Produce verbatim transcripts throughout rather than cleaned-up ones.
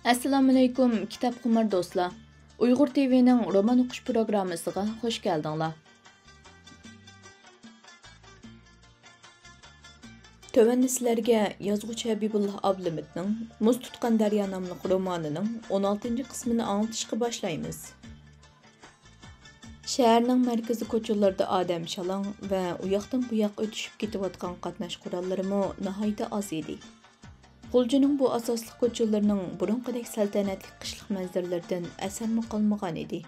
ئەسسالامۇئەلەيكۇم، كىتابخۇمار دوستلار! ئۇيغۇر تىۋىنىڭ رومان ئوقۇش پروگراممىسىغا خۇش كەلدىڭلار. تۆۋەندە سىلەرگە يازغۇچى ھەبىبۇللا ئابلىمىتنىڭ مۇز تۇتقان دەريا ناملىق رومانىنىڭ ئون ئالتىنچى قىسمىنى ئاڭلىتىشقا باشلايمىز. شەھەرنىڭ مەركىزىي كوچىلىرىدا ئادەم شالاڭ ۋە ئۇياقتىن بۇياققا ئۆتۈشۈپ كېتىۋاتقان قاتناش قوراللىرىمۇ ناھايىتى ئاز ئىدى. غۇلجىنىڭ بۇ ئاساسلىق كوچىلىرىنىڭ بۇرۇنقىدەك سەلتەنەتلىك قىشلىق مەنزىرىلىرىدىن ئەسەرمۇ قالمىغان ئىدى.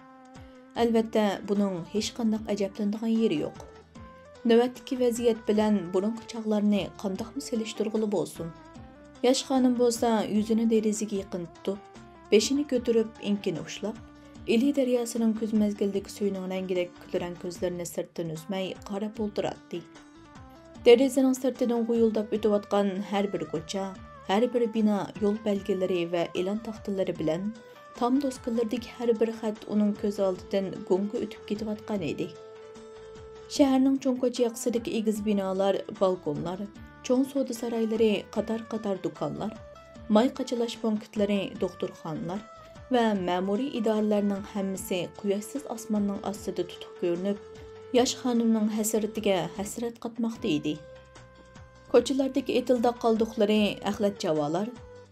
ئەلۋەتتە، بۇنىڭ ھېچقانداق ئەجەبلىنىدىغان يېرى يوق. نۆۋەتتىكى ۋەزىيەت بىلەن بۇرۇنقى چاغلارنى قانداقمۇ سېلىشتۇرغىلى بولسۇن؟ ياش خانىم بولسا يۈزىنى دېرىزىگە يېقىن تۇتۇپ، بېشىنى كۆتۈرۈپ، ئېڭىكىنى ئۇشلاپ، ئىلى دەرياسىنىڭ كۈز مەزگىلىدىكى سۈيىنىڭ رەڭگىدەك كۈلرەڭ كۆزلىرىنى سىرتتىن ئۈزمەي قاراپ ئولتۇراتتى. دېرىزىنىڭ سىرتىدىن غۇيۇلداپ ئۆتۈۋاتقان ھەر بىر كوچا، ھەر بىر بىنا، يول بەلگىلىرى ۋە ئېلان تاختىلىرى بىلەن تام دوسكىلىرىدىكى ھەر بىر خەت ئۇنىڭ كۆز ئالدىدىن گۇڭگا ئۆتۈپ كېتىۋاتقان ئىدى. شەھەرنىڭ چوڭ كوچا ياقىسىدىكى ئېگىز بىنالار، بالكونلار، چوڭ سودا سارايلىرى، قاتار-قاتار دۇكانلار، ماي قاچىلاش پونكىتلىرى، دوختۇرخانىلار ۋە مەمۇرىي ئىدارىلەرنىڭ ھەممىسى قۇياشسىز ئاسماننىڭ ئاستىدا تۇتۇق كۆرۈنۈپ، ياش خانىمنىڭ ھەسرىتىگە ھەسرەت قاتماقتا ئىدى. كوچىلاردىكى ئېتىلداق قالدۇقلىرى، ئەخلەت چاۋالار،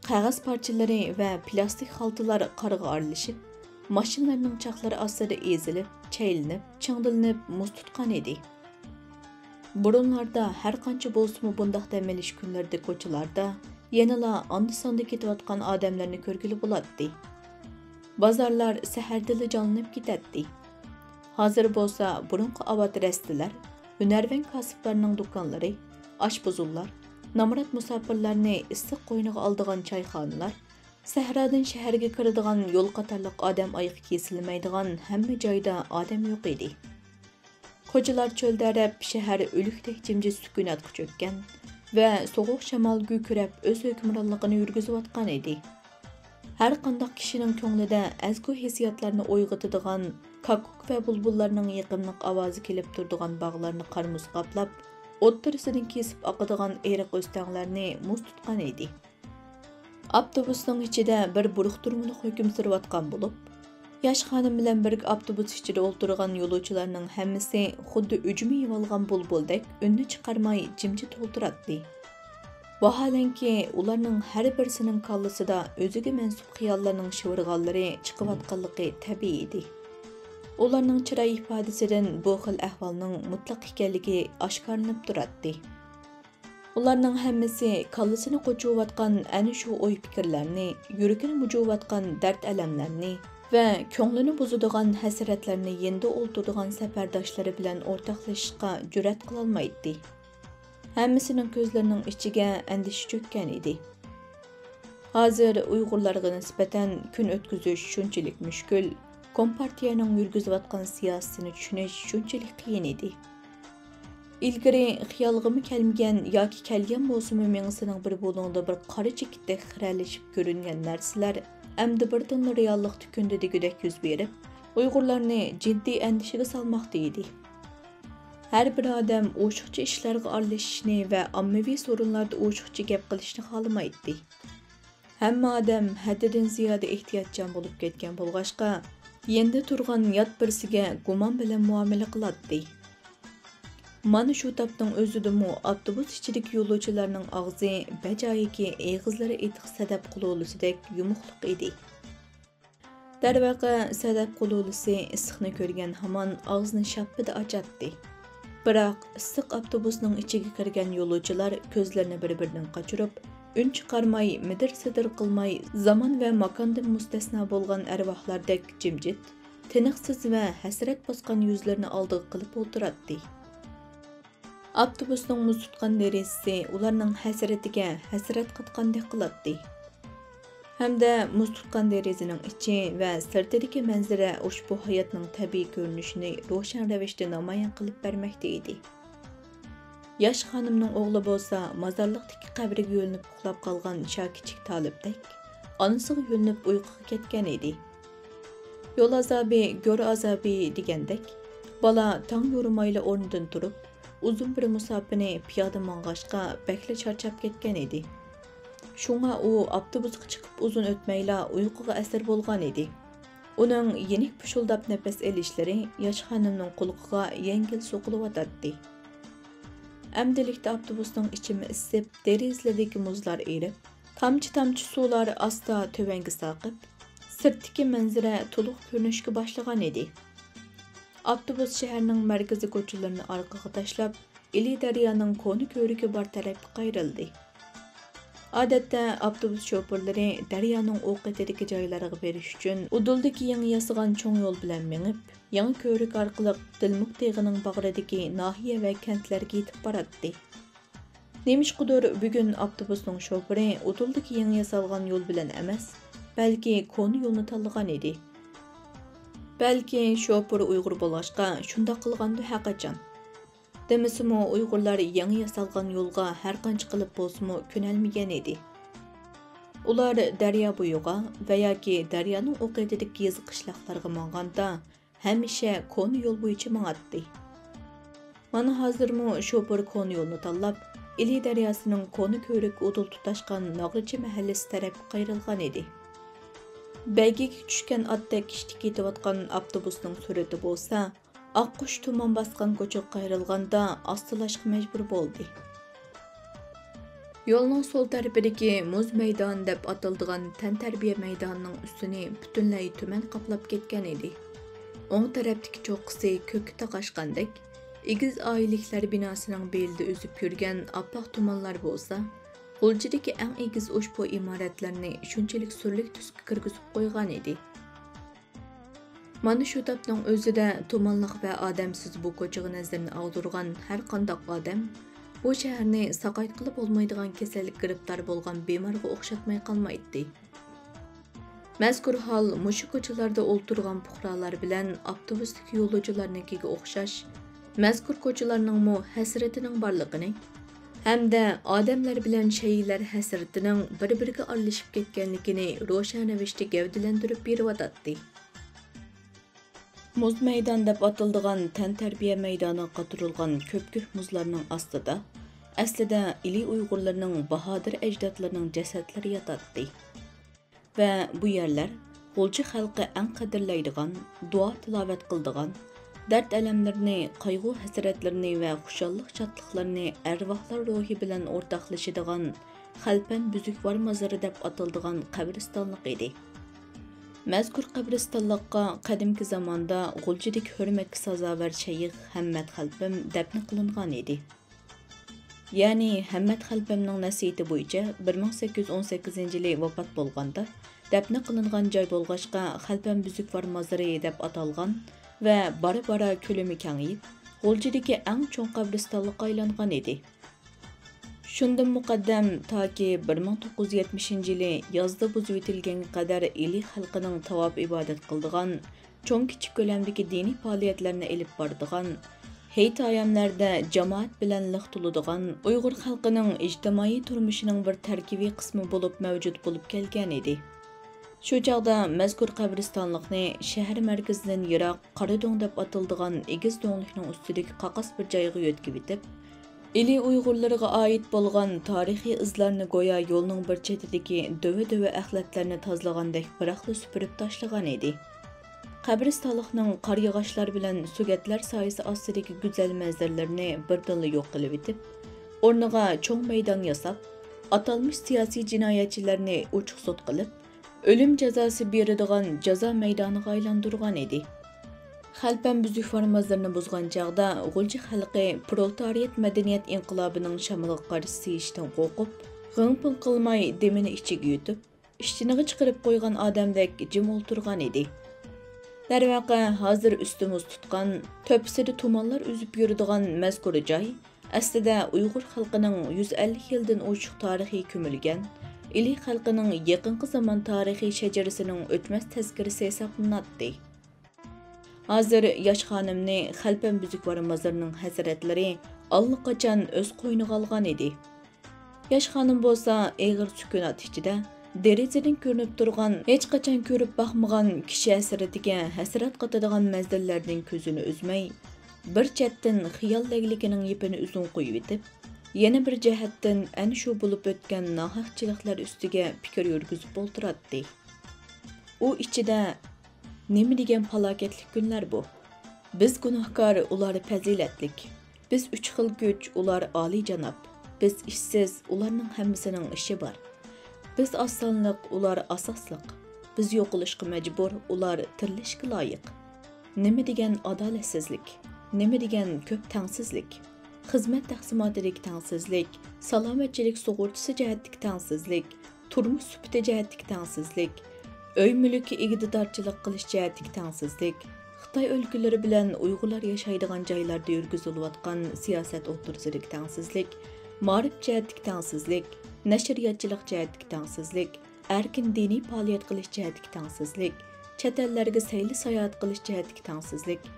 قەغەز پارچىلىرى ۋە پىلاستىك خالتىلار قارغا ئارىلىشىپ، ماشىنىلارنىڭ چاقلىرى ئاستىدا ئېزىلىپ، چەيلىنىپ، چىڭدىلىنىپ مۇز تۇتقان ئىدى. بۇرۇنلاردا ھەر قانچە بولسىمۇ بۇنداق دەم ئېلىش كۈنلىرىدە كوچىلاردا يەنىلا ئاندا-ساندا كېتىۋاتقان ئادەملەرنى كۆرگىلى بولاتتى. بازارلار سەھەردىلا جانلىنىپ كېتەتتى. ھازىر بولسا بۇرۇنقى ئاۋات رەستىلەر، ھۈنەرۋەن كاسىپلارنىڭ دۇكانلىرى، ئاشپۇزۇللار، نامرات مۇساپىرلارنى ئىسسىق قوينىغا ئالىدىغان چايخانىلار، سەھرادىن شەھەرگە كىرىدىغان يول قاتارلىق ئادەم ئايىغى كېسىلمەيدىغان ھەممە جايدا ئادەم يوق ئىدى. كوچىلار چۆلدەرەپ، شەھەر ئۆلۈكتەك جىمجىت سۈكۈناتقا چۆككەن ۋە سوغۇق شامال گۈكۈرەپ ئۆز ھۆكۈمرانلىقىنى يۈرگۈزۈۋاتقان ئىدى. ھەر قانداق كىشىنىڭ كۆڭلىدە ئەزگۇ ھېسسىياتلارنى ئويغىتىدىغان كاككۇك ۋە بۇلبۇللارنىڭ يېقىملىق ئاۋازى كېلىپ تۇرىدىغان باغلارنى قار-مۇز قاپلاپ، ئوتتۇرىسىدىن كېسىپ ئاقىدىغان ئېرىق ئۆستەڭلەرنى مۇز تۇتقان ئىدى. ئاپتوبۇسنىڭ ئىچىدە بىر بۇرۇقتۇرمىلىق ھۆكۈم سۈرۈۋاتقان بولۇپ، ياش خانىم بىلەن بىرگە ئاپتوبۇس ئىچىدە ئولتۇرغان يولۇچىلارنىڭ ھەممىسى خۇددى ئۈجمە يېۋالغان بۇلبۇلدەك ئۈننى چىقارماي جىمجىت ئولتۇراتتى. ۋاھالەنكى، ئۇلارنىڭ ھەر بىرسىنىڭ كاللىسىدا ئۆزىگە مەنسۇپ خىياللارنىڭ شىۋىرغانلىرى چىقىۋاتقانلىقى تەبىئىي ئىدى. ئۇلارنىڭ چىراي ئىپادىسىدىن بۇ خىل ئەھۋالنىڭ مۇتلەق ئىكەنلىكى ئاشكارىلىنىپ تۇراتتى. ئۇلارنىڭ ھەممىسى كاللىسىنى قوچۇۋاتقان ئەنە شۇ ئوي-پىكىرلەرنى، يۈرىكىنى مۇجۇۋاتقان دەرد-ئەلەملەرنى ۋە كۆڭلىنى بۇزىدىغان ھەسرەتلەرنى يېنىدا ئولتۇرىدىغان سەپەرداشلىرى بىلەن ئورتاقلىشىشقا جۈرئەت قىلالمايتتى. ھەممىسىنىڭ كۆزلىرىنىڭ ئىچىگە ئەندىشە چۆككەن ئىدى. ھازىر ئۇيغۇرلارغا نىسبەتەن كۈن ئۆتكۈزۈش شۇنچىلىك مۈشكۈل، كومپارتىيەنىڭ يۈرگۈزۈۋاتقان سىياسىتىنى چۈشىنىش شۇنچىلىك قىيىن ئىدى. ئىلگىرى خىيالغىمۇ كەلمىگەن ياكى كەلگەن بولسىمۇ مېڭىسىنىڭ بىر بۇلۇڭىدا بىر قارا چېكىتتەك خىرەلىشىپ كۆرۈنگەن نەرسىلەر ئەمدى بىردىنلا رېئاللىقتا كۈندە دېگۈدەك يۈز بېرىپ، ئۇيغۇرلارنى جىددىي ئەندىشىگە سالماقتا ئىدى. ھەر بىر ئادەم ئوشۇقچە ئىشلارغا ئارىلىشىشنى ۋە ئاممىۋى سورۇنلاردا ئوشۇقچە گەپ قىلىشنى خالىمايتتى. ھەممە ئادەم ھەددىدىن زىيادە ئېھتىياتچان بولۇپ كەتكەن بولغاچقا، يېنىدا تۇرغان يات بىرسىگە گۇمان بىلەن مۇئامىلە قىلاتتى. مانا شۇ تاپنىڭ ئۆزىدىمۇ ئاپتوبۇس ئىچىدىكى يولۇچىلارنىڭ ئاغزى بەجايىكى ئېغىزلىرى ئېتىق سەدەپ قۇلۇلىسىدەك يۇمۇقلۇق ئىدى. دەرۋەقە، سەدەپ قۇلۇلىسى ئىسسىقنى كۆرگەن ھامان ئاغزىنى شاپپىدە ئاچاتتى. بىراق، ئىسسىق ئاپتوبۇسنىڭ ئىچىگە كىرگەن يولۇچىلار كۆزلىرىنى بىر-بىرىدىن قاچۇرۇپ، ئۈن چىقارماي، مىدىر-سىدىر قىلماي، زامان ۋە ماكاندىن مۇستەسنا بولغان ئەرۋاھلاردەك جىمجىت، تىنىقسىز ۋە ھەسرەت باسقان يۈزلىرىنى ئالدىغا قىلىپ ئولتۇراتتى. ئاپتوبۇسنىڭ مۇز تۇتقان دېرىزىسى ئۇلارنىڭ ھەسرىتىگە ھەسرەت قاتقاندەك قىلاتتى. ھەمدە مۇز تۇتقان دېرىزىنىڭ ئىچى ۋە سىرتىدىكى مەنزىرە ئۇشبۇ ھاياتنىڭ تەبىئىي كۆرۈنۈشىنى روشەن رەۋىشتە نامايان قىلىپ بەرمەكتە ئىدى. ياش خانىمنىڭ ئوغلى بولسا مازارلىقتىكى قەبرىگە يۆلىنىپ ئۇخلاپ قالغان شاكىچىك تالىپتەك، ئانىسىغا يۆلىنىپ ئۇيقۇغا كەتكەن ئىدى. يول ئازابى، گۆر ئازابى دېگەندەك، بالا تاڭ يورۇمايلا ئورنىدىن تۇرۇپ، ئۇزۇن بىر مۇساپىنى پىيادە ماڭغاچقا، بەكلا چارچاپ كەتكەن ئىدى. شۇڭا ئۇ ئاپتوبۇسقا چىقىپ ئۇزۇن ئۆتمەيلا ئۇيقۇغا ئەسىر بولغان ئىدى. ئۇنىڭ يېنىك پۇشۇلداپ نەپەس ئېلىشلىرى ياش خانىمنىڭ قۇلىقىغا يەڭگىل سوقۇلۇۋاتاتتى. ئەمدىلىكتە ئاپتوبۇسنىڭ ئىچىمۇ ئىسسىپ، دېرىزىلىرىدىكى مۇزلار ئېرىپ، تامچە-تامچە سۇلار ئاستا تۆۋەنگە ساقىپ، سىرتتىكى مەنزىرە تولۇق كۆرۈنۈشكە باشلىغان ئىدى. ئاپتوبۇس شەھەرنىڭ مەركىزىي كوچىلىرىنى ئارقىغا تاشلاپ، ئىلى دەريانىڭ كونا كۆۋرۈكى بار تەرەپكە قايرىلدى. ئادەتتە ئاپتوبۇس شوپۇرلىرى دەريانىڭ ئۇ قېتىدىكى جايلارغا بېرىش ئۈچۈن ئۇدۇلدىكى يېڭى ياسىغان چوڭ يول بىلەن مېڭىپ، يېڭى كۆۋرۈك ئارقىلىق دىلمۇك تېغىنىڭ باغرىدىكى ناھىيە ۋە كەنتلەرگە يېتىپ باراتتى. نېمىشقىدۇر بۈگۈن ئاپتوبۇسنىڭ شوپۇرى ئۇدۇلدىكى يېڭى ياسالغان يول بىلەن ئەمەس، بەلكى كونا يولنى تاللىغان ئىدى. بەلكى شوپۇر ئۇيغۇر بولغاچقا شۇنداق قىلغاندۇ ھەرقاچان. دېمىسىمۇ، ئۇيغۇرلار يېڭى ياسالغان يولغا ھەرقانچە قىلىپ بولسىمۇ كۆنەلمىگەن ئىدى. ئۇلار دەريا بويىغا ۋە ياكى دەريانىڭ ئۇ قېتىدىكى يېزا قىشلاقلارغا ماڭغاندا، ھەمىشە كونا يول بويىچە ماڭاتتى. مانا ھازىرمۇ شوپۇر كونا يولنى تاللاپ، ئىلى دەرياسىنىڭ كونا كۆۋرۈكى ئۇدۇل تۇتاشقان ناغرىچى مەھەللىسى تەرەپكە قايرىلغان ئىدى. بەيگىگە چۈشكەن ئاتتەك ئىشتە كېتىۋاتقان ئاپتوبۇسنىڭ سۈرئىتى بولسا، ئاققۇش تۇمان باسقان كوچىغا قايرىلغاندا ئاستىلاشقا مەجبۇر بولدى. يولنىڭ سول تەرىپىدىكى مۇز مەيدانى دەپ ئاتىلىدىغان تەنتەربىيە مەيدانىنىڭ ئۈستىنى پۈتۈنلەي تۈمەن قاپلاپ كەتكەن ئىدى. ئوڭ تەرەپتىكى چوققىسى كۆككە تاقاشقاندەك، ئېگىز ئائىلىلىكلەر بىناسىنىڭ بېلىدە ئۈزۈپ يۈرگەن ئاپئاق تۇمانلار بولسا، غۇلجىدىكى ئەڭ ئېگىز ئۇچپۇ ئىمارەتلەرنى شۇنچىلىك سۈرلۈك تۈسكە كىرگۈزۈپ قويغان ئىدى. مانا شۇ تاپنىڭ ئۆزىدە تۇمانلىق ۋە ئادەمسىز بۇ كوچىغا نەزىرىنى ئاغدۇرغان ھەر قانداق ئادەم بۇ شەھەرنى ساقايتقىلى بولمايدىغان كېسەلگە گىرىپتار بولغان بىمارغا ئوخشاتماي قالمايتتى. مەزكۇر ھال مۇشۇ كوچىلاردا ئولتۇرغان پۇقرالار بىلەن ئاپتوبۇستىكى يولۇچىلارنىڭكىگە ئوخشاش، مەزكۇر كوچىلارنىڭمۇ ھەسرىتىنىڭ بارلىقىنى ھەمدە ئادەملەر بىلەن شەيئىلەر ھەسرىتىنىڭ بىر-بىرىگە ئارىلىشىپ كەتكەنلىكىنى روشەن رەۋىشتە گەۋدىلەندۈرۈپ بېرىۋاتاتتى. مۇز مەيدان دەپ ئاتىلىدىغان تەنتەربىيە مەيدانىغا قاتۇرۇلغان كۆپكۆك مۇزلارنىڭ ئاستىدا ئەسلىدە ئىلى ئۇيغۇرلىرىنىڭ باھادىر ئەجدادلىرىنىڭ جەسەتلىرى ياتاتتى. ۋە بۇ يەرلەر غۇلجا خەلقى ئەڭ قەدىرلەيدىغان، دۇئا-تىلاۋەت قىلىدىغان، دەرد-ئەلەملىرىنى، قايغۇ-ھەسرەتلىرىنى ۋە خۇشاللىق-شادلىقلىرىنى ئەرۋاھلار روھى بىلەن ئورتاقلىشىدىغان خەلپەم بۈزۈكۋار مازىرى دەپ ئاتىلىدىغان قەبرىستانلىق ئىدى. مەزكۇر قەبرىستانلىققا قەدىمكى زاماندا غۇلجىدىكى ھۆرمەتكە سازاۋەر شەيخ ھەممەت خەلپەم دەپنە قىلىنغان ئىدى. يەنى ھەممەت خەلپەمنىڭ نەسىھىتى بويىچە بىر مىڭ سەككىز يۈز ئون سەككىزىنچى يىلى ۋاپات بولغاندا، دەپنە قىلىنغان جاي بولغاچقا، خەلپەم بۈزۈكۋار مازىرى دەپ ئاتالغان ۋە بارا-بارا كۆلىمى كېڭىيىپ، غۇلجىدىكى ئەڭ چوڭ قەبرىستانلىققا ئايلانغان ئىدى. شۇندىن مۇقەددەم تاكى بىر مىڭ توققۇز يۈز يەتمىشىنچى يىلى يازدا بۇزۇۋېتىلگەنگە قەدەر ئىلى خەلقىنىڭ تاۋاپ ئىبادەت قىلىدىغان، چوڭ-كىچىك كۆلەمدىكى دىنىي پائالىيەتلەرنى ئېلىپ بارىدىغان، ھېيت-ئايەملەردە جامائەت بىلەن لىق تولىدىغان، ئۇيغۇر خەلقىنىڭ ئىجتىمائىي تۇرمۇشىنىڭ بىر تەركىبىي قىسمى بولۇپ مەۋجۇت بولۇپ كەلگەن ئىدى. شۇ چاغدا مەزكۇر قەبرىستانلىقنى شەھەر مەركىزىدىن يىراق قارا دۆڭ دەپ ئاتىلىدىغان ئېگىز دۆڭلۈكنىڭ ئۈستىدىكى قاقاس بىر جايغا يۆتكىۋېتىپ، ئىلى ئۇيغۇرلىرىغا ئائىت بولغان تارىخىي ئىزلارنى گويا يولنىڭ بىر چېتىدىكى دۆۋە-دۆۋە ئەخلەتلەرنى تازىلىغاندەك بىراقلا سۈپۈرۈپ تاشلىغان ئىدى. قەبرىستانلىقنىڭ قارىياغاچلار بىلەن سۆگەتلەر سايىسى ئاستىدىكى گۈزەل مەنزىرىلىرىنى بىردىنلا يوق قىلىۋېتىپ، ئورنىغا چوڭ مەيدان ياساپ، ئاتالمىش سىياسىي جىنايەتچىلەرنى ئوچۇق سوت قىلىپ، ئۆلۈم جازاسى بېرىدىغان جازا مەيدانىغا ئايلاندۇرغان ئىدى. خەلپەم بۈزۈكۋار مازىرىنى بۇزغان چاغدا غۇلجا خەلقى پرولېتارىيەت مەدەنىيەت ئىنقىلابىنىڭ شامىلىغا قارشى سىيىشتىن قورقۇپ، غىڭ-پىڭ قىلماي دېمىنى ئىچىگە يۇتۇپ، ئىشتىنىغا چىقىرىپ قويغان ئادەمدەك جىم ئولتۇرغان ئىدى. دەرۋەقە، ھازىر ئۈستى مۇز تۇتقان، تۆپىسىدە تۇمانلار ئۈزۈپ يۈرىدىغان مەزكۇر جاي ئەسلىدە ئۇيغۇر خەلقىنىڭ يۈز ئەللىك يىلدىن ئوشۇق تارىخى كۆمۈلگەن، ئىلى خەلقىنىڭ يېقىنقى زامان تارىخىي شەجىرىسىنىڭ ئۆچمەس تەزكىرىسى ھېسابلىناتتى. ھازىر ياش خانىمنى خەلپەم بۈزۈكۋار مازىرىنىڭ ھەسرەتلىرى ئاللىقاچان ئۆز قوينىغا ئالغان ئىدى. ياش خانىم بولسا ئېغىر سۈكۈنات ئىچىدە دېرىزىدىن كۆرۈنۈپ تۇرغان، ھېچقاچان كۆرۈپ باقمىغان كىشى ھەسرىتىگە ھەسرەت قاتىدىغان مەنزىرىلەردىن كۆزىنى ئۈزمەي، بىر چەتتىن خىيال لەگلىكىنىڭ يىپىنى ئۇزۇن قويۇۋېتىپ، يەنە بىر جەھەتتىن ئەنە شۇ بولۇپ ئۆتكەن ناھەقچىلىكلەر ئۈستىگە پىكىر يۈرگۈزۈپ ئولتۇراتتى. ئۇ ئىچىدە، «نېمە دېگەن پالاكەتلىك كۈنلەر بۇ! بىز گۇناھكار، ئۇلار پەزىلەتلىك. بىز ئۈچ خىل كۈچ، ئۇلار ئالىيجاناب. بىز ئىشسىز، ئۇلارنىڭ ھەممىسىنىڭ ئىشى بار. بىز ئاز سانلىق، ئۇلار ئاساسلىق. بىز يوقىلىشقا مەجبۇر، ئۇلار تىرىلىشكە لايىق.» نېمە دېگەن ئادالەتسىزلىك! نېمە دېگەن كۆپ تەڭسىزلىك! خىزمەت تەقسىماتىدىكى تەڭسىزلىك، سالامەتچىلىك سۇغۇرتىسى جەھەتتىكى تەڭسىزلىك، تۇرمۇش سۈپىتى جەھەتتىكى تەڭسىزلىك، ئۆي مۈلكى ئىگىدارچىلىق قىلىش جەھەتتىكى تەڭسىزلىك، خىتاي ئۆلكىلىرى بىلەن ئۇيغۇرلار ياشايدىغان جايلاردا يۈرگۈزۈلۈۋاتقان سىياسەت ئوتتۇرىسىدىكى تەڭسىزلىك، مائارىپ جەھەتتىكى تەڭسىزلىك، نەشرىياتچىلىق جەھەتتىكى تەڭسىزلىك، ئەركىن دىنىي پائالىيەت قىلىش جەھەتتىكى تەڭسىزلىك، چەت ئەللەرگە سەيلە ساياھەت قىلىش جەھەتتىكى تەڭسىزلىك،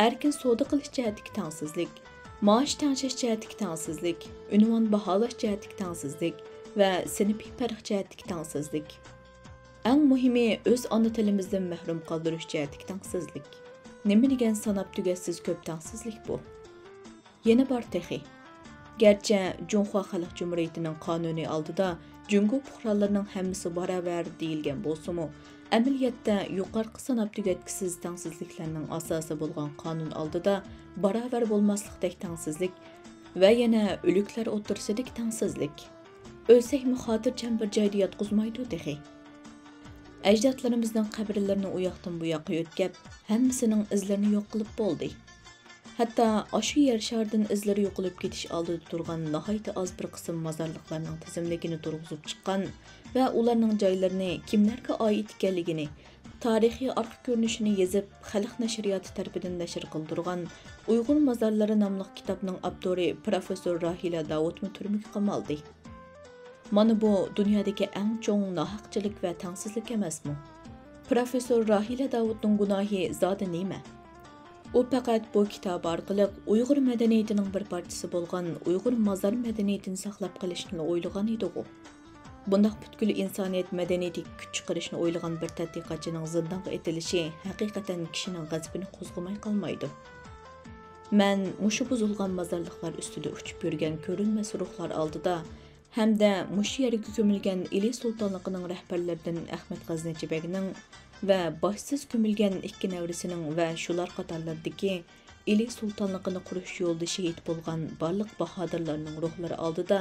ئەركىن سودا قىلىش جەھەتتىكى تەڭسىزلىك، مائاش تەڭشەش جەھەتتىكى تەڭسىزلىك، ئۇنۋان باھالاش جەھەتتىكى تەڭسىزلىك ۋە سىنىپىي پەرق جەھەتتىكى تەڭسىزلىك. ئەڭ مۇھىمى، ئۆز ئانا تىلىمىزدىن مەھرۇم قالدۇرۇش جەھەتتىكى تەڭسىزلىك. نېمە دېگەن ساناپ تۈگەتسىز كۆپ تەڭسىزلىك بۇ! يەنە بار تېخى. گەرچە جۇڭخۇا خەلق جۇمھۇرىيىتىنىڭ قانۇنى ئالدىدا جۇڭگو پۇقرالىرىنىڭ ھەممىسى باراۋەر دېيىلگەن بولسىمۇ، ئەمەلىيەتتە يۇقىرىقى ساناپ تۈگەتكۈسىز تەڭسىزلىكلەرنىڭ ئاساسى بولغان قانۇن ئالدىدا باراۋەر بولماسلىقتەك تەڭسىزلىك ۋە يەنە ئۆلۈكلەر ئوتتۇرىسىدىكى تەڭسىزلىك. ئۆلسەكمۇ خاتىرجەم بىر جايدا ياتقۇزمايدۇ تېخى. ئەجدادلىرىمىزنىڭ قەبرىلىرىنى ئۇياقتىن بۇياققا يۆتكەپ، ھەممىسىنىڭ ئىزلىرىنى يوق قىلىپ بولدى. ھەتتا ئاشۇ يەر شارىدىن ئىزلىرى يوقىلىپ كېتىش ئالدىدا تۇرغان ناھايىتى ئاز بىر قىسىم مازارلىقلارنىڭ تىزىملىكىنى تۇرغۇزۇپ چىققان ۋە ئۇلارنىڭ جايلىرىنى كىملەرگە ئائىت ئىكەنلىكىنى، تارىخىي ئارقا كۆرۈنۈشىنى يېزىپ، خەلق نەشرىياتى تەرىپىدىن نەشر قىلدۇرغان ئۇيغۇر مازارلىرى ناملىق كىتابنىڭ ئاپتورى پروفېسسور راھىلە داۋۇتمۇ تۈرمىگە قامالدى. مانا بۇ دۇنيادىكى ئەڭ چوڭ ناھەقچىلىك ۋە تەڭسىزلىك ئەمەسمۇ؟ پروفېسسور راھىلە داۋۇتنىڭ گۇناھى زادى نېمە؟ ئۇ پەقەت بۇ كىتابى ئارقىلىق ئۇيغۇر مەدەنىيىتىنىڭ بىر پارچىسى بولغان ئۇيغۇر مازار مەدەنىيىتىنى ساقلاپ قېلىشنىلا ئويلىغان ئىدىغۇ؟ بۇنداق پۈتكۈل ئىنسانىيەت مەدەنىيىتىگە كۈچ چىقىرىشنى ئويلىغان بىر تەتقىقاتچىنىڭ زىندانغا ئېتىلىشى ھەقىقەتەن كىشىنىڭ غەزىپىنى قوزغىماي قالمايدۇ. مەن مۇشۇ بۇزۇلغان مازارلىقلار ئۈستىدە ئۇچۇپ يۈرگەن كۆرۈنمەس روھلار ئالدىدا ھەمدە مۇشۇ يەرگە كۆمۈلگەن ئىلى سۇلتانلىقىنىڭ رەھبەرلىرىدىن ئەخمەت غەزنىچى بەگنىڭ ۋە باشسىز كۆمۈلگەن ئىككى نەۋرىسىنىڭ ۋە شۇلار قاتارلىرىدىكى ئىلى سۇلتانلىقىنى قۇرۇش يولىدا شېھىت بولغان بارلىق باھادىرلارنىڭ روھلىرى ئالدىدا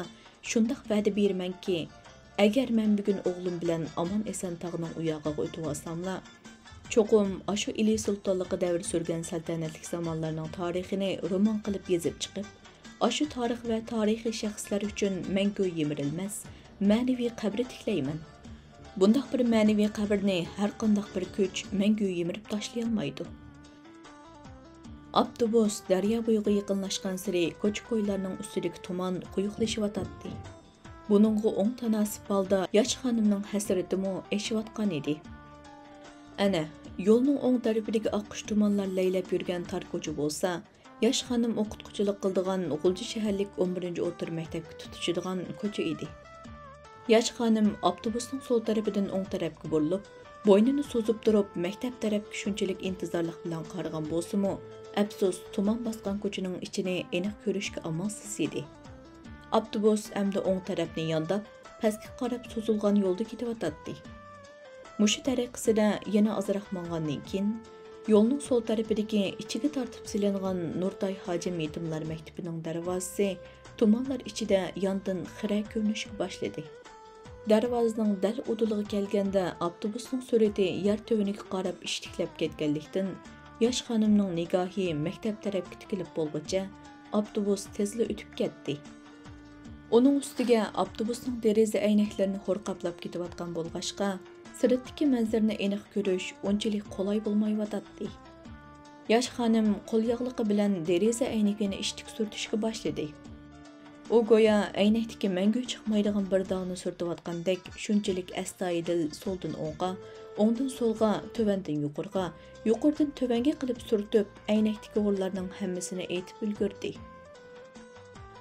شۇنداق ۋەدە بېرىمەنكى، ئەگەر مەن بۈگۈن ئوغلۇم بىلەن ئامان-ئېسەن تاغنىڭ ئۇ ياغىغا ئۆتۈۋالساملا، چوقۇم ئاشۇ ئىلى سۇلتانلىقى دەۋر سۈرگەن سەلتەنەتلىك زامانلارنىڭ تارىخىنى رومان قىلىپ يېزىپ چىقىپ، ئاشۇ تارىخ ۋە تارىخىي شەخسلەر ئۈچۈن مەڭگۈ يىمىرىلمەس مەنىۋى قەبرە تىكلەيمەن. بۇنداق بىر مەنىۋى قەبرىنى ھەرقانداق بىر كۈچ مەڭگۈ يىمىرىپ تاشلىيالمايدۇ. ئاپتوبۇس دەريا بويىغا يېقىنلاشقانسېرى كوچا-كويلارنىڭ ئۈستىدىكى تۇمان قويۇقلىشىۋاتاتتى. بۇنىڭغا ئوڭ تاناسىپ ھالدا ياش خانىمنىڭ ھەسرىتىمۇ ئېشىۋاتقان ئىدى. ئەنە، يولنىڭ ئوڭ تەرىپىدىكى ئاققۇچ تۇمانلار لەيلەپ يۈرگەن تار كوچا بولسا، ياش خانىم ئوقۇتقۇچىلىق قىلىدىغان غۇلجا شەھەرلىك ئون بىرىنچى ئوتتۇرا مەكتەپكە تۇتىشىدىغان كوچا ئىدى. ياش خانىم ئاپتوبۇسنىڭ سول تەرىپىدىن ئوڭ تەرەپكە بۇرۇلۇپ، بوينىنى سوزۇپ تۇرۇپ، مەكتەپ تەرەپكە شۇنچىلىك ئىنتىزارلىق بىلەن قارىغان بولسىمۇ، ئەپسۇس، تۇمان باسقان كوچىنىڭ ئىچىنى ئېنىق كۆرۈشكە ئامالسىز ئىدى. ئاپتوبۇس ئەمدى ئوڭ تەرەپنى يانداپ، پەسكە قاراپ سوزۇلغان يولدا كېتىۋاتاتتى. مۇشۇ تەرىقىسىدە يەنە ئازراق ماڭغاندىن كېيىن، يولنىڭ سول تەرىپىدىكى ئىچىگە تارتىپ سېلىنغان نۇرتاي ھاجىم يېتىملار مەكتىپىنىڭ دەرۋازىسى تۇمانلار ئىچىدە ياندىن خىرە كۆرۈنۈشكە باشلىدى. دەرۋازىنىڭ دەل ئۇدۇلىغا كەلگەندە، ئاپتوبۇسنىڭ سۈرئىتى يەر تۆۋىنىگە قاراپ ئىشتىكلەپ كەتكەنلىكتىن، ياش خانىمنىڭ نىگاھى مەكتەپ تەرەپكە تىكىلىپ بولغۇچە، ئاپتوبۇس تېزلا ئۆتۈپ كەتتى. ئۇنىڭ ئۈستىگە ئاپتوبۇسنىڭ دېرىزە ئەينەكلىرىنى ھور قاپلاپ كېتىۋاتقان بولغاچقا، سىرتتىكى مەنزىرىنى ئېنىق كۆرۈش ئۇنچىلىك قولاي بولمايۋاتاتتى. ياش خانىم قول ياغلىقى بىلەن دېرىزە ئەينىكىنى ئىشتىك سۈرتۈشكە باشلىدى. ئۇ گويا ئەينەكتىكى مەڭگۈ چىقمايدىغان بىر داغنى سۈرتۈۋاتقاندەك شۇنچىلىك ئەستايىدىل سولدىن ئوڭغا، ئوڭدىن سولغا، تۆۋەندىن يۇقىرىغا، يۇقىرىدىن تۆۋەنگە قىلىپ سۈرتۈپ، ئەينەكتىكى ھورلارنىڭ ھەممىسىنى ئېيتىپ ئۈلگۈردى.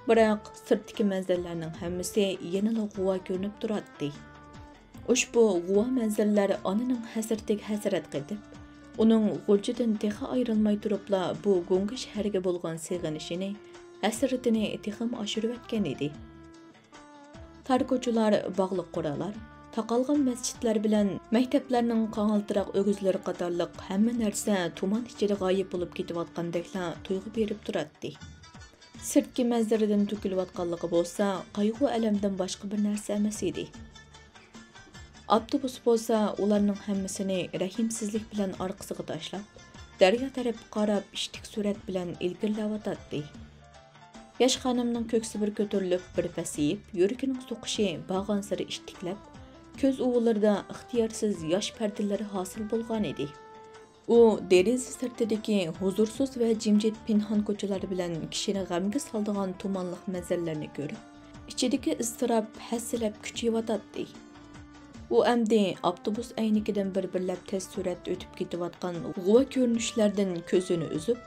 بىراق، سىرتتىكى مەنزىرىلەرنىڭ ھەممىسى يەنىلا غۇۋا كۆرۈنۈپ تۇراتتى. ئۇشبۇ غۇۋا مەنزىرىلەر ئانىنىڭ ھەسرىتىگە ھەسرەت قېتىپ، ئۇنىڭ غۇلجىدىن تېخى ئايرىلماي تۇرۇپلا بۇ گۇڭگا شەھەرگە بولغان سېغىنىشىنى ھەسرىتىنى تېخىمۇ ئاشۇرۇۋەتكەن ئىدى. تار كوچىلار، باغلىق قورالار، تاقالغان مەسچىتلەر بىلەن مەكتەپلەرنىڭ قاڭالتىراق ئۆگزىلىرى قاتارلىق ھەممە نەرسە تۇمان ئىچىدە غايىب بولۇپ كېتىۋاتقاندەكلا تۇيغۇ بېرىپ تۇراتتى. سىرتقى مەنزىرىدىن تۆكۈلۈۋاتقانلىقى بولسا قايغۇ-ئەلەمدىن باشقا بىر نەرسە ئەمەس ئىدى. ئاپتوبۇس بولسا ئۇلارنىڭ ھەممىسىنى رەھىمسىزلىك بىلەن ئارقىسىغا تاشلاپ، دەريا تەرەپكە قاراپ ئىشتىك سۈرئەت بىلەن ئىلگىرىلەۋاتاتتى. ياش خانىمنىڭ كۆكسى بىر كۆتۈرۈلۈپ، بىر پەسىيىپ، يۈرىكىنىڭ سوقۇشى بارغانسېرى ئىتتىكلەپ، كۆز ئۇۋىلىرىدا ئىختىيارسىز ياش پەردىلىرى ھاسىل بولغانىدى. ئۇ دېرىزە سىرتىدىكى ھۇزۇرسىز ۋە جىمجىت پىنھان كوچىلار بىلەن كىشىنى غەمگە سالىدىغان تۇمانلىق مەنزىرىلەرنى كۆرۈپ، ئىچىدىكى ئىزتىراپ ھەسسىلەپ كۈچىيىۋاتاتتى. ئۇ ئەمدى ئاپتوبۇس ئەينىكىدىن بىر-بىرلەپ تېز سۈرئەتتە ئۆتۈپ كېتىۋاتقان غۇۋا كۆرۈنۈشلەردىن كۆزىنى ئۈزۈپ،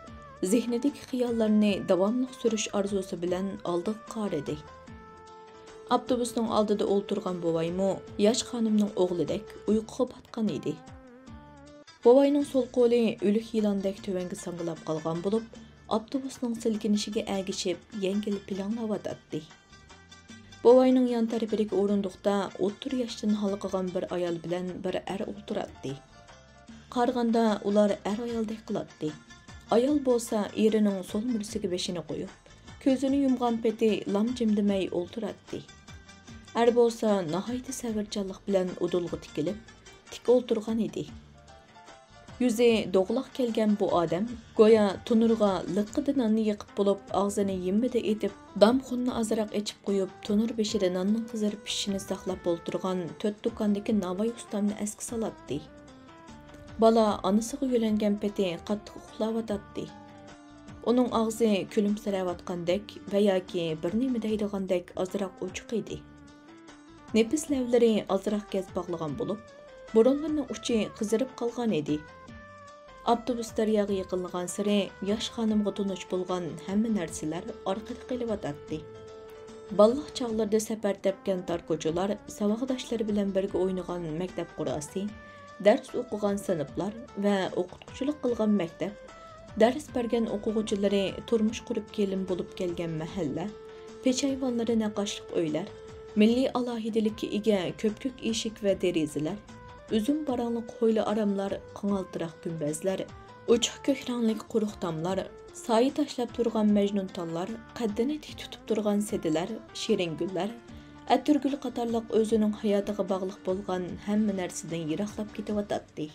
زېھنىدىكى خىياللارنى داۋاملىق سۈرۈش ئارزۇسى بىلەن ئالدىغا قارىدى. ئاپتوبۇسنىڭ ئالدىدا ئولتۇرغان بوۋايمۇ ياش خانىمنىڭ ئوغلىدەك ئۇيقۇغا پاتقان ئىدى. بوۋاينىڭ سول قولى ئۆلۈك يىلاندەك تۆۋەنگە ساڭگىلاپ قالغان بولۇپ، ئاپتوبۇسنىڭ سىلكىنىشىگە ئەگىشىپ يەڭگىل پىلىڭلاۋاتاتتى. بوۋاينىڭ يان تەرىپىدىكى ئورۇندۇقتا ئوتتۇرا ياشتىن ھالقىغان بىر ئايال بىلەن بىر ئەر ئولتۇراتتى. قارىغاندا ئۇلار ئەر-ئايالدەك قىلاتتى. ئايال بولسا ئېرىنىڭ سول مۈرىسىگە بېشىنى قويۇپ، كۆزىنى يۇمغان پېتى لام جىمدىمەي ئولتۇراتتى. ئەر بولسا ناھايىتى سەۋرچانلىق بىلەن ئۇدۇلغا تىكىلىپ، تىك ئولتۇرغان ئىدى. يۈزى دوغىلاق كەلگەن بۇ ئادەم گويا تونۇرغا لىققىدە ناننى يېقىپ بولۇپ، ئاغزىنى يېمىدە ئېتىپ، دامخۇننى ئازراق ئېچىپ قويۇپ، تونۇر بېشىدا ناننىڭ قىزىرىپ پىشىشىنى ساقلاپ ئولتۇرغان تۆت دۇكاندىكى ناۋاي ئۇستامنى ئەسكە سالاتتى. بالا ئانىسىغا يۆلەنگەن پېتى قاتتىق ئۇخلاۋاتاتتى. ئۇنىڭ ئاغزى كۈلۈمسىرەۋاتقاندەك ۋە ياكى بىر نېمە دەيدىغاندەك ئازراق ئوچۇق ئىدى. نېپىز لەۋلىرى ئازراق گەز باغلىغان بولۇپ، بۇرۇنلىرىنىڭ ئۇچى قىزىرىپ قالغان ئىدى. ئاپتوبۇس دەرياغا يېقىنلىغانسېرى ياش خانىمغا تونۇش بولغان ھەممە نەرسىلەر ئارقىدا قېلىۋاتاتتى. بالىلىق چاغلىرىدا سەپەر تەپكەن تار كوچىلار، ساۋاقداشلىرى بىلەن بىرگە ئوينىغان مەكتەپ قوراسى، دەرس ئوقۇغان سىنىپلار ۋە ئوقۇتقۇچىلىق قىلغان مەكتەپ، دەرس بەرگەن ئوقۇغۇچىلىرى، تۇرمۇش قۇرۇپ كېلىن بولۇپ كەلگەن مەھەللە، پېچايۋانلىرى نەققاشلىق ئۆيلەر، مىللىي ئالاھىدىلىككە ئىگە كۆپكۆك ئىشىك ۋە دېرىزىلەر، ئۈزۈم باراڭلىق ھويلا-ئاراملار، قاڭالتىراق گۈمبەزلەر، ئوچۇق كۆك رەڭلىك قۇرۇق تاملار، سايە تاشلاپ تۇرغان مەجنۇنتاللار، قەددىنى تىك تۇتۇپ تۇرغان سېدىلەر، شېرىنگۈللەر، ئەتىرگۈل قاتارلىق ئۆزىنىڭ ھاياتىغا باغلىق بولغان ھەممە نەرسىدىن يىراقلاپ كېتىۋاتاتتى.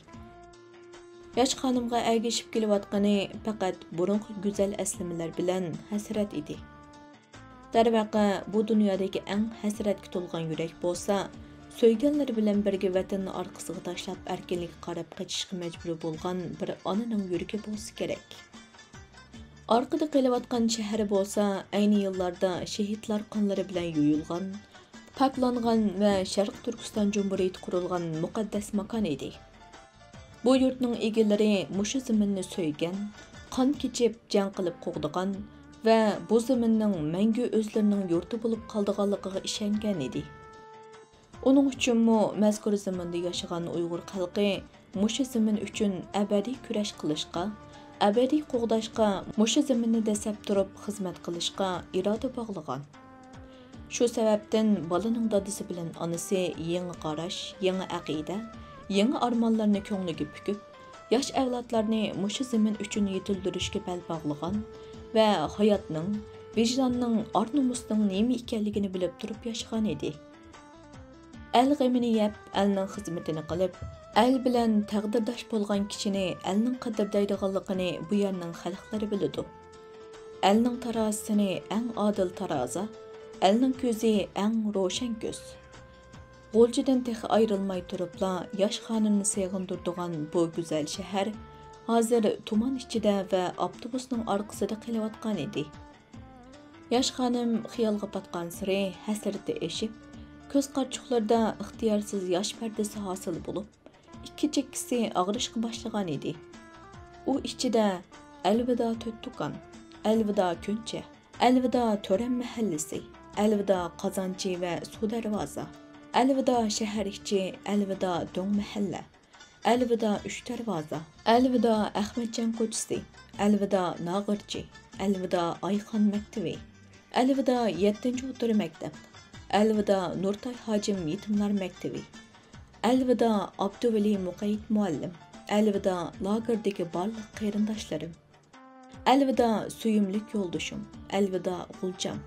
ياش خانىمغا ئەگىشىپ كېلىۋاتقىنى پەقەت بۇرۇنقى گۈزەل ئەسلىمىلەر بىلەن ھەسرەت ئىدى. دەرۋەقە، بۇ دۇنيادىكى ئەڭ ھەسرەتكە تولغان يۈرەك بولسا، سۆيگەنلىرى بىلەن بىرگە ۋەتەننى ئارقىسىغا تاشلاپ، ئەركىنلىككە قاراپ قېچىشقا مەجبۇر بولغان بىر ئانىنىڭ يۈرىكى بولسا كېرەك. ئارقىدا قېلىۋاتقان شەھەر بولسا، ئەينى يىللاردا شېھىتلار قانلىرى بىلەن يۇيۇلغان، پاكلانغان ۋە شەرقىي تۈركىستان جۇمھۇرىيىتى قۇرۇلغان مۇقەددەس ماكان ئىدى. بۇ يۇرتنىڭ ئىگىلىرى مۇشۇ زېمىننى سۆيگەن، قان كېچىپ، جەڭ قىلىپ قوغدىغان ۋە بۇ زېمىننىڭ مەڭگۈ ئۆزلىرىنىڭ يۇرتى بولۇپ قالىدىغانلىقىغا ئىشەنگەن ئىدى. ئۇنىڭ ئۈچۈنمۇ مەزكۇر زېمىندا ياشىغان ئۇيغۇر خەلقى مۇشۇ زېمىن ئۈچۈن ئەبەدىي كۈرەش قىلىشقا، ئەبەدىي قوغداشقا، مۇشۇ زېمىننى دەسسەپ تۇرۇپ خىزمەت قىلىشقا ئىرادە باغلىغان. شۇ سەۋەبتىن بالىنىڭ دادىسى بىلەن ئانىسى يېڭى قاراش، يېڭى ئەقىدە، يېڭى ئارمانلارنى كۆڭلىگە پۈكۈپ، ياش ئەۋلادلارنى مۇشۇ زېمىن ئۈچۈن يېتىلدۈرۈشكە بەل باغلىغان ۋە ھاياتنىڭ، ۋىجداننىڭ، ئار-نومۇسنىڭ نېمە ئىكەنلىكىنى بىلىپ تۇرۇپ ياشىغان ئىدى. ئەل غېمىنى يەپ، ئەلنىڭ خىزمىتىنى قىلىپ، ئەل بىلەن تەقدىرداش بولغان كىشىنى ئەلنىڭ قەدىردەيدىغانلىقىنى بۇ يەرنىڭ خەلقلىرى بىلىدۇ. ئەلنىڭ تارازىسىنى ئەڭ ئادىل تارازا، ئەلنىڭ كۆزى ئەڭ روشەن كۆز. غۇلجىدىن تېخى ئايرىلماي تۇرۇپلا ياش خانىمنى سېغىندۇرىدىغان بۇ گۈزەل شەھەر ھازىر تۇمان ئىچىدە ۋە ئاپتوبۇسنىڭ ئارقىسىدا قېلىۋاتقان ئىدى. ياش خانىم خىيالغا پاتقانسېرى ھەسرىتى ئېشىپ، كۆز قارىچۇقلىرىدا ئىختىيارسىز ياش پەردىسى ھاسىل بولۇپ، ئىككى چېكىسى ئاغرىشقا باشلىغان ئىدى. ئۇ ئىچىدە ئەلۋىدا تۆت دۇكان، ئەلۋىدا كۆنچە، ئەلۋىدا تۆرەم مەھەللىسى، ئەلۋىدا قازانچى ۋە سۇ دەرۋازا، ئەلۋىدا شەھەر ئىچى، ئەلۋىدا دۆڭ مەھەللە، ئەلۋىدا ئۈچ دەرۋازا، ئەلۋىدا ئەخمەتجان كوچىسى، ئەلۋىدا ناغرىچى، ئەلۋىدا ئايخان مەكتىۋى. ئەلۋىدا يەتتىنچى ئوتتۇرا مەكتەپ. ئەلۋىدا نۇرتاي ھاجىم يېتىملار مەكتىۋى. ئەلۋىدا ئابدۇۋەلى مۇقەييىت مۇئەللىم. ئەلۋىدا لاگېردىكى بارلىق قېرىنداشلىرىم. ئەلۋىدا سۆيۈملۈك يولدىشىم. ئەلۋىدا غۇلجام.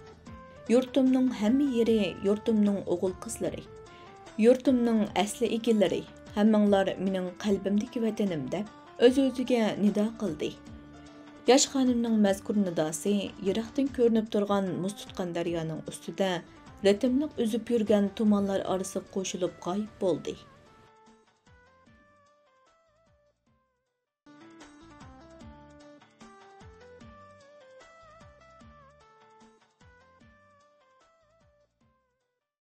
يۇرتۇمنىڭ ھەممە يېرى، يۇرتۇمنىڭ ئوغۇل-قىزلىرى، يۇرتۇمنىڭ ئەسلى ئىگىلىرى، ھەممىڭلار مېنىڭ قەلبىمدىكى ۋەتىنىم، دەپ ئۆز-ئۆزىگە نىدا قىلدى. ياش خانىمنىڭ مەزكۇر نىداسى يىراقتىن كۆرۈنۈپ تۇرغان مۇز تۇتقان دەريانىڭ ئۈستىدە رىتىملىق ئۈزۈپ يۈرگەن تۇمانلار ئارىسىغا قوشۇلۇپ غايىب بولدى.